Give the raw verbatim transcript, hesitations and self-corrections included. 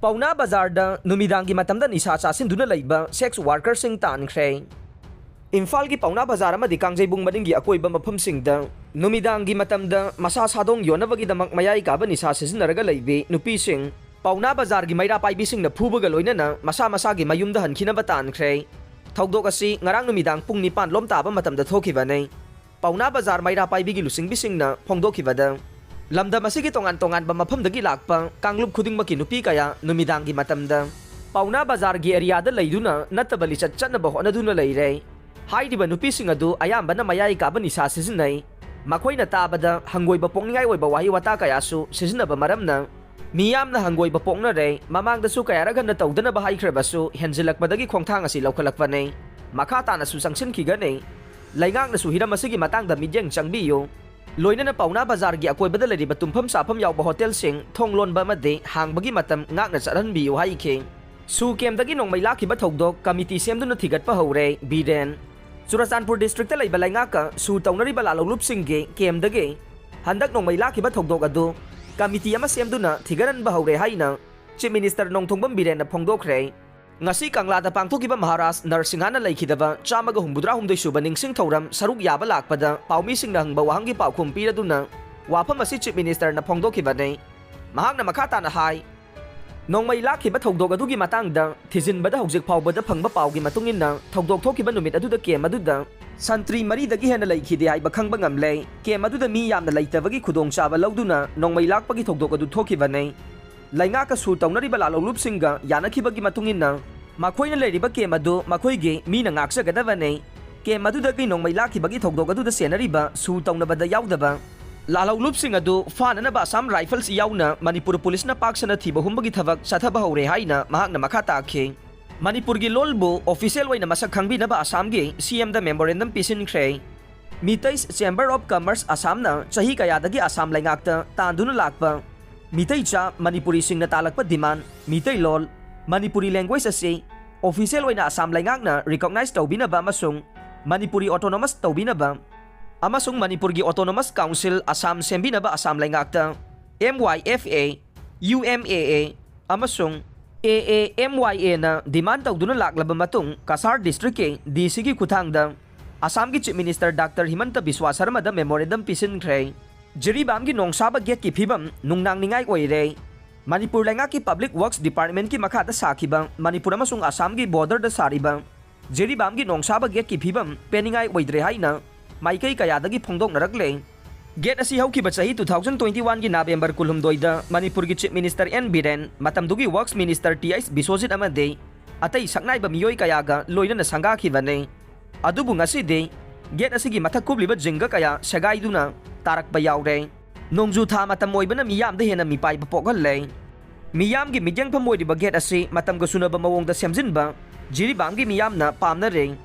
ꯄꯥꯎꯅꯥ ꯕꯖꯥꯔꯗ ꯅꯨꯃꯤꯗꯥꯡꯒꯤ ꯃꯇꯝꯗ ꯅꯤꯁꯥ ꯆꯥꯁꯤꯟꯗꯨꯅ ꯂꯩꯕ sex workerꯁꯤꯡ ꯇꯥꯟꯈ꯭ꯔꯦ꯫ ꯏꯝꯐꯥꯜꯒꯤ ꯄꯥꯎꯅꯥ ꯕꯖꯥꯔ ꯑꯃꯗꯤ ꯀꯥꯡꯖꯩꯕꯨꯡ ꯃꯅꯤꯡꯒꯤ ꯑꯀꯣꯏꯕ ꯃꯐꯝꯁꯤꯡꯗ ꯅꯨꯃꯤꯗꯥꯡꯒꯤ ꯃꯇꯝꯗ ꯃꯁꯥ ꯁꯥꯗꯣꯡ ꯌꯣꯟꯅꯕꯒꯤꯗꯃꯛ ꯃꯌꯥꯏ ꯀꯥꯕ ꯅꯤꯁꯥ ꯁꯤꯖꯤꯟꯅꯔꯒ ꯂꯩꯕꯤ ꯅꯨꯄꯤꯁꯤꯡ ꯄꯥꯎꯅꯥ ꯕꯖꯥꯔꯒꯤ ꯃꯩꯔꯥ ꯄꯥꯏꯕꯤꯁꯤꯡꯅ ꯐꯨꯕꯒ ꯂꯣꯏꯅꯅ ꯃꯁꯥ ꯃꯁꯥꯒꯤ ꯃꯌꯨꯝꯗ ꯍꯟꯈꯤꯅꯕ ꯇꯥꯟꯈ꯭ꯔꯦ꯫ ꯊꯧꯗꯣꯛ ꯑꯁꯤ ꯉꯔꯥꯡ ꯅꯨꯃꯤꯗꯥꯡ ꯄꯨꯡ ꯅꯤꯄꯥꯟ ꯂꯣꯝ ꯇꯥꯕ ꯃꯇꯝꯗ ꯊꯣꯛꯈꯤꯕꯅꯤ꯫ ꯄꯥꯎꯅꯥ ꯕꯖꯥꯔ ꯃꯩꯔꯥ ꯄꯥꯏꯕꯤꯒꯤ ꯂꯨꯆꯤꯡꯕꯤꯁꯤꯡꯅ ꯐꯣꯡꯗꯣꯛꯈꯤꯕꯗ, ꯂꯝꯗꯝ ꯑꯁꯤꯒꯤ ꯇꯣꯉꯥꯟ ꯇꯣꯉꯥꯟꯕ ꯃꯐꯝꯗꯒꯤ ꯂꯥꯛꯄ ꯀꯥꯡꯂꯨꯞ ꯈꯨꯗꯤꯡꯃꯛꯀꯤ ꯅꯨꯄꯤ ꯀꯌꯥ ꯅꯨꯃꯤꯗꯥꯡꯒꯤ ꯃꯇꯝꯗ ꯄꯥꯎꯅꯥ ꯕꯖꯥꯔꯒꯤ ꯑꯦꯔꯤꯌꯥꯗ ꯂꯩꯗꯨꯅ ꯅꯠꯇꯕ ꯂꯤꯆꯠ ꯆꯠꯅꯕ ꯍꯣꯠꯅꯗꯨꯅ ꯂꯩꯔꯦ꯫ ꯍꯥꯏꯔꯤꯕ ꯅꯨꯄꯤꯁꯤꯡ ꯑꯗꯨ ꯑꯌꯥꯝꯕꯅ ꯃꯌꯥꯏ ꯀꯥꯕ ꯅꯤꯁꯥ ꯁꯤꯖꯤꯟꯅꯩ꯫ ꯃꯈꯣꯏꯅ ꯇꯥꯕꯗ ꯍꯪꯒꯣꯏꯕ ꯄꯣꯛꯅꯤꯡꯉꯥꯏ ꯑꯣꯏꯕ ꯋꯥꯍꯩ ꯋꯥꯇꯥ ꯀꯌꯥꯁꯨ ꯁꯤꯖꯤꯟꯅꯕ ꯃꯔꯝꯅ ꯃꯤꯌꯥꯝꯅ ꯍꯪꯒꯣꯏꯕ ꯄꯣꯛꯅꯔꯦ꯫ ꯃꯃꯥꯡꯗꯁꯨ ꯀꯌꯥꯔꯛ ꯍꯟꯅ ꯇꯧꯗꯅꯕ ꯍꯥꯏꯈ꯭ꯔꯕꯁꯨ ꯍꯦꯟꯖꯤꯜꯂꯛꯄꯗꯒꯤ ꯈꯣꯡꯊꯥꯡ ꯑꯁꯤ ꯂꯧꯈꯠꯂꯛꯄꯅꯤ꯫ ꯃꯈꯥ ꯇꯥꯅꯁꯨ ꯆꯪꯁꯤꯟꯈꯤꯒꯅꯤ꯫ ꯂꯩꯉꯥꯛꯅꯁꯨ ꯍꯤꯔꯝ ꯑꯁꯤꯒꯤ ꯃꯇꯥꯡꯗ ꯃꯤꯠꯌꯦꯡ ꯆꯪꯕꯤꯌꯨ꯫ ꯂꯣꯏꯅꯅ ꯄꯥꯎꯅꯥ ꯕꯖꯥꯔꯒꯤ ꯑꯀꯣꯏꯕꯗ ꯂꯩꯔꯤꯕ ꯇꯨꯝꯐꯝ ꯆꯥꯐꯝ ꯌꯥꯎꯕ ꯍꯣꯇꯦꯜꯁꯤꯡ ꯊꯣꯡ ꯂꯣꯟꯕ ꯑꯃꯗꯤ ꯍꯥꯡꯕꯒꯤ ꯃꯇꯝ ꯉꯥꯛꯅ ꯆꯠꯍꯟꯕꯤꯌꯨ ꯍꯥꯏꯈꯤ꯫ ꯁꯨ ꯀꯦꯝꯗꯒꯤ ꯅꯣꯡꯃꯩ ꯂꯥꯛꯈꯤꯕ ꯊꯧꯗꯣꯛ ꯀꯃꯤꯇꯤ ꯁꯦꯝꯗꯨꯅ ꯊꯤꯒꯠꯄ ꯍꯧꯔꯦ꯫ ꯕꯤꯔꯦꯟ꯫ ꯆꯨꯔꯆꯥꯟꯄꯨꯔ ꯗꯤꯁꯇ꯭ꯔꯤꯛꯇ ꯂꯩꯕ ꯂꯩꯉꯥꯛꯀ ꯁꯨ ꯇꯧꯅꯔꯤꯕ ꯂꯥꯜꯍꯧꯂꯨꯞꯁꯤꯡꯒꯤ ꯀꯦꯝꯗꯒꯤ ꯍꯟꯗꯛ ꯅꯣꯡꯃꯩ ꯂꯥꯛꯈꯤꯕ ꯊꯧꯗꯣꯛ ꯑꯗꯨ ꯀꯃꯤꯇꯤ ꯑꯃ ꯁꯦꯝꯗꯨꯅ ꯊꯤꯒꯠꯍꯟꯕ ꯍꯧꯔꯦ ꯍꯥꯏꯅ ꯆꯤꯐ ꯃꯤꯅꯤꯁꯇꯔ ꯅꯣꯡꯊꯣꯝꯕꯝ ꯕꯤꯔꯦꯟꯅ ꯐꯣꯡꯗꯣꯛꯈ꯭ꯔꯦ꯫ ꯉꯁꯤ ꯀꯪꯂꯥꯗ ꯄꯥꯡꯊꯣꯛꯈꯤꯕ ꯃꯍꯥꯔꯥꯖ ꯅꯔꯁꯤꯡꯍꯥꯅ ꯂꯩꯈꯤꯗꯕ ꯆꯥꯝꯃꯒ ꯍꯨꯝꯐꯨꯇꯔꯥꯍꯨꯝꯗꯣꯏ ꯁꯨꯕ ꯅꯤꯡꯁꯤꯡ ꯊꯧꯔꯝ ꯁꯔꯨꯛ ꯌꯥꯕ ꯂꯥꯛꯄꯗ ꯄꯥꯎꯃꯤꯁꯤꯡꯅ ꯍꯪꯕ ꯋꯥꯍꯪꯒꯤ ꯄꯥꯎꯈꯨꯝ ꯄꯤꯔꯗꯨꯅ ꯋꯥꯐꯝ ꯑꯁꯤ ꯆꯤꯐ ꯃꯤꯅꯤꯁꯇꯔꯅ ꯐꯣꯡꯗꯣꯛꯈꯤꯕꯅꯤ꯫ ꯃꯍꯥꯛꯅ ꯃꯈꯥ ꯇꯥꯅ ꯍꯥꯏ, ꯅꯣꯡꯃꯩ ꯂꯥꯛꯈꯤꯕ ꯊꯧꯗꯣꯛ ꯑꯗꯨꯒꯤ ꯃꯇꯥꯡꯗ ꯊꯤꯖꯤꯟꯕꯗ ꯍꯧꯖꯤꯛ ꯐꯥꯎꯕꯗ ꯐꯪꯕ ꯄꯥꯎꯒꯤ ꯃꯇꯨꯡ ꯏꯟꯅ ꯊꯧꯗꯣꯛ ꯊꯣꯛꯈꯤꯕ ꯅꯨꯃꯤꯠ ꯑꯗꯨꯗ ꯀꯦꯝ ꯑꯗꯨꯗ ꯁꯟꯇ꯭ꯔꯤ ꯃꯔꯤꯗꯒꯤ ꯍꯦꯟꯅ ꯂꯩꯈꯤꯗꯦ ꯍꯥꯏꯕ ꯈꯪꯕ ꯉꯝꯂꯦ꯫ ꯀꯦꯝ ꯑꯗꯨꯗ ꯃꯤ ꯌꯥꯝꯅ ꯂꯩꯇꯕꯒꯤ ꯈꯨꯗꯣꯡꯆꯥꯕ ꯂꯧꯗꯨꯅ ꯅꯣꯡꯃꯩ ꯂꯥꯛꯄꯒꯤ ꯊꯧꯗꯣꯛ ꯑꯗꯨ ꯊꯣꯛꯈꯤꯕꯅꯤ꯫ ꯂꯩꯉꯥꯛꯀ ꯁꯨ ꯇꯧꯅꯔꯤꯕ ꯂꯥꯜꯍꯧꯂꯨꯞꯁꯤꯡꯒ ꯌꯥꯅꯈꯤꯕꯒꯤ ꯃꯇꯨꯡ ꯏꯟꯅ ꯃꯈꯣꯏꯅ ꯂꯩꯔꯤꯕ ꯀꯦꯝ ꯑꯗꯨ ꯃꯈꯣꯏꯒꯤ ꯃꯤꯅ ꯉꯥꯛꯆꯒꯗꯕꯅꯤ꯫ ꯀꯦꯝ ꯑꯗꯨꯗꯒꯤ ꯅꯣꯡꯃꯩ ꯂꯥꯛꯈꯤꯕꯒꯤ ꯊꯧꯗꯣꯛ ꯑꯗꯨꯗ ꯆꯦꯟꯅꯔꯤꯕ ꯁꯨ ꯇꯧꯅꯕꯗ ꯌꯥꯎꯗꯕ ꯂꯥꯜꯍꯧꯂꯨꯞꯁꯤꯡ ꯑꯗꯨ ꯐꯥꯅꯅꯕ ꯑꯁꯥꯝ ꯔꯥꯏꯐꯜꯁ ꯌꯥꯎꯅ ꯃꯅꯤꯄꯨꯔ ꯄꯨꯂꯤꯁꯅ ꯄꯥꯛ ꯁꯟꯅ ꯊꯤꯕ ꯍꯨꯝꯕꯒꯤ ꯊꯕꯛ ꯆꯠꯊꯕ ꯍꯧꯔꯦ ꯍꯥꯏꯅ ꯃꯍꯥꯛꯅ ꯃꯈꯥ ꯇꯥꯈꯤ꯫ ꯃꯅꯤꯄꯨꯔꯒꯤ ꯂꯣꯜꯕꯨ ꯑꯣꯐꯤꯁꯤꯌꯦꯜ ꯑꯣꯏꯅ ꯃꯁꯛ ꯈꯪꯕꯤꯅꯕ ꯑꯁꯥꯝꯒꯤ ꯁꯤ ꯑꯦꯝꯗ ꯃꯦꯃꯣꯔꯦꯟꯗꯝ ꯄꯤꯁꯤꯟꯈ꯭ꯔꯦ꯫ ꯃꯤꯇꯩ ꯆꯦꯝꯕꯔ ꯑꯣꯐ ꯀꯃꯔꯁ ꯑꯁꯥꯝꯅ ꯆꯍꯤ ꯀꯌꯥꯗꯒꯤ ꯑꯁꯥꯝ ꯂꯩꯉꯥꯛꯇ ꯇꯥꯟꯗꯨꯅ ꯂꯥꯛꯄ ꯃꯤꯇꯩꯆꯥ ꯃꯅꯤꯄꯨꯔꯤꯁꯤꯡꯅ ꯇꯥꯜꯂꯛꯄ ꯗꯤꯃꯥꯟ, ꯃꯤꯇꯩꯂꯣꯜ, ꯃꯅꯤꯄꯨꯔꯤ ꯂꯦꯡꯒ꯭ꯋꯦꯖ ꯑꯁꯤ ꯑꯣꯐꯤꯁꯤꯌꯦꯜ ꯑꯣꯏꯅ ꯑꯁꯥꯝ ꯂꯩꯉꯥꯛꯅ ꯔꯤꯀꯣꯛꯅꯥꯏꯖ ꯇꯧꯕꯤꯅꯕ ꯑꯃꯁꯨꯡ ꯃꯅꯤꯄꯨꯔꯤ ꯑꯣꯇꯣꯅꯣꯃꯁ ꯇꯧꯕꯤꯅꯕ ꯑꯃꯁꯨꯡ ꯃꯅꯤꯄꯨꯔꯒꯤ ꯑꯣꯇꯣꯅꯣꯃꯁ ꯀꯥꯎꯟꯁꯤꯜ ꯑꯁꯥꯝ ꯁꯦꯝꯕꯤꯅꯕ ꯑꯁꯥꯝ ꯂꯩꯉꯥꯛꯇ M Y F A, U M A A, ꯑꯃꯁꯨꯡ A A M Y Aꯅ demand ꯇꯧꯗꯨꯅ ꯂꯥꯛꯂꯕ ꯃꯇꯨꯡ ꯀꯁꯥꯔ districtꯀꯤ D Cꯒꯤ ꯈꯨꯠꯊꯥꯡꯗ ꯑꯁꯥꯝꯒꯤ Chief Minister Doctor ꯍꯤꯃꯟꯇ ꯕꯤꯁ꯭ꯋꯥ ꯁꯔꯃꯗ memorandum ꯄꯤꯁꯤꯟꯈ꯭ꯔꯦ꯫ ꯖꯤꯔꯤꯕꯥꯝꯒꯤ ꯅꯣꯡꯁꯥꯕ gateꯀꯤ ꯐꯤꯕꯝ ꯅꯨꯡꯅꯥꯡꯅꯤꯡꯉꯥꯏ ꯑꯣꯏꯔꯦ꯫ ꯃꯅꯤꯄꯨꯔ ꯂꯩꯉꯥꯛꯀꯤ Public Works Departmentꯀꯤ ꯃꯈꯥꯗ ꯁꯥꯈꯤꯕ ꯃꯅꯤꯄꯨꯔ ꯑꯃꯁꯨꯡ ꯑꯁꯥꯝꯒꯤ borderꯗ ꯁꯥꯔꯤꯕ ꯖꯤꯔꯤꯕꯥꯝꯒꯤ ꯅꯣꯡꯁꯥꯕ gateꯀꯤ ꯐꯤꯕꯝ ꯄꯦꯟꯅꯤꯡꯉꯥꯏ ꯑꯣꯏꯗ꯭ꯔꯦ ꯍꯥꯏꯅ ꯃꯥꯏꯀꯩ ꯀꯌꯥꯗꯒꯤ ꯐꯣꯡꯗꯣꯛꯅꯔꯛꯂꯦ꯫ Gate ꯑꯁꯤ ꯍꯧꯈꯤꯕ ꯆꯍꯤ two thousand twenty oneꯒꯤ November ꯀꯨꯟꯍꯨꯝꯗꯣꯏꯗ ꯃꯅꯤꯄꯨꯔꯒꯤ Chief Minister N ꯕꯤꯔꯦꯟ, ꯃꯇꯝꯗꯨꯒꯤ Works Minister Th ꯕꯤꯁ꯭ꯋꯖꯤꯠ ꯑꯃꯗꯤ ꯑꯇꯩ ꯁꯛꯅꯥꯏꯕ ꯃꯤꯑꯣꯏ ꯀꯌꯥꯒ ꯂꯣꯏꯅꯅ ꯁꯪꯒꯥꯈꯤꯕꯅꯤ꯫ ꯑꯗꯨꯕꯨ ꯉꯁꯤꯗꯤ gate ꯑꯁꯤꯒꯤ ꯃꯊꯛ ꯀꯨꯞꯂꯤꯕ ꯖꯤꯡꯒ ꯀꯌꯥ ꯁꯦꯒꯥꯏꯗꯨꯅ ꯇꯥꯔꯛꯄ ꯌꯥꯎꯔꯦ꯫ ꯅꯣꯡꯖꯨ ꯊꯥ ꯃꯇꯝ ꯑꯣꯏꯕꯅ ꯃꯤꯌꯥꯝꯗ ꯍꯦꯟꯅ ꯃꯤꯄꯥꯏꯕ ꯄꯣꯛꯍꯜꯂꯦ꯫ ꯃꯤꯌꯥꯝꯒꯤ ꯃꯤꯠꯌꯦꯡꯐꯝ ꯑꯣꯏꯔꯤꯕ gate ꯑꯁꯤ ꯃꯇꯝꯒ ꯆꯨꯅꯕ ꯃꯑꯣꯡꯗ ꯁꯦꯝꯖꯤꯟꯕ ꯖꯤꯔꯤꯕꯥꯝꯒꯤ ꯃꯤꯌꯥꯝꯅ ꯄꯥꯝꯅꯔꯦ꯫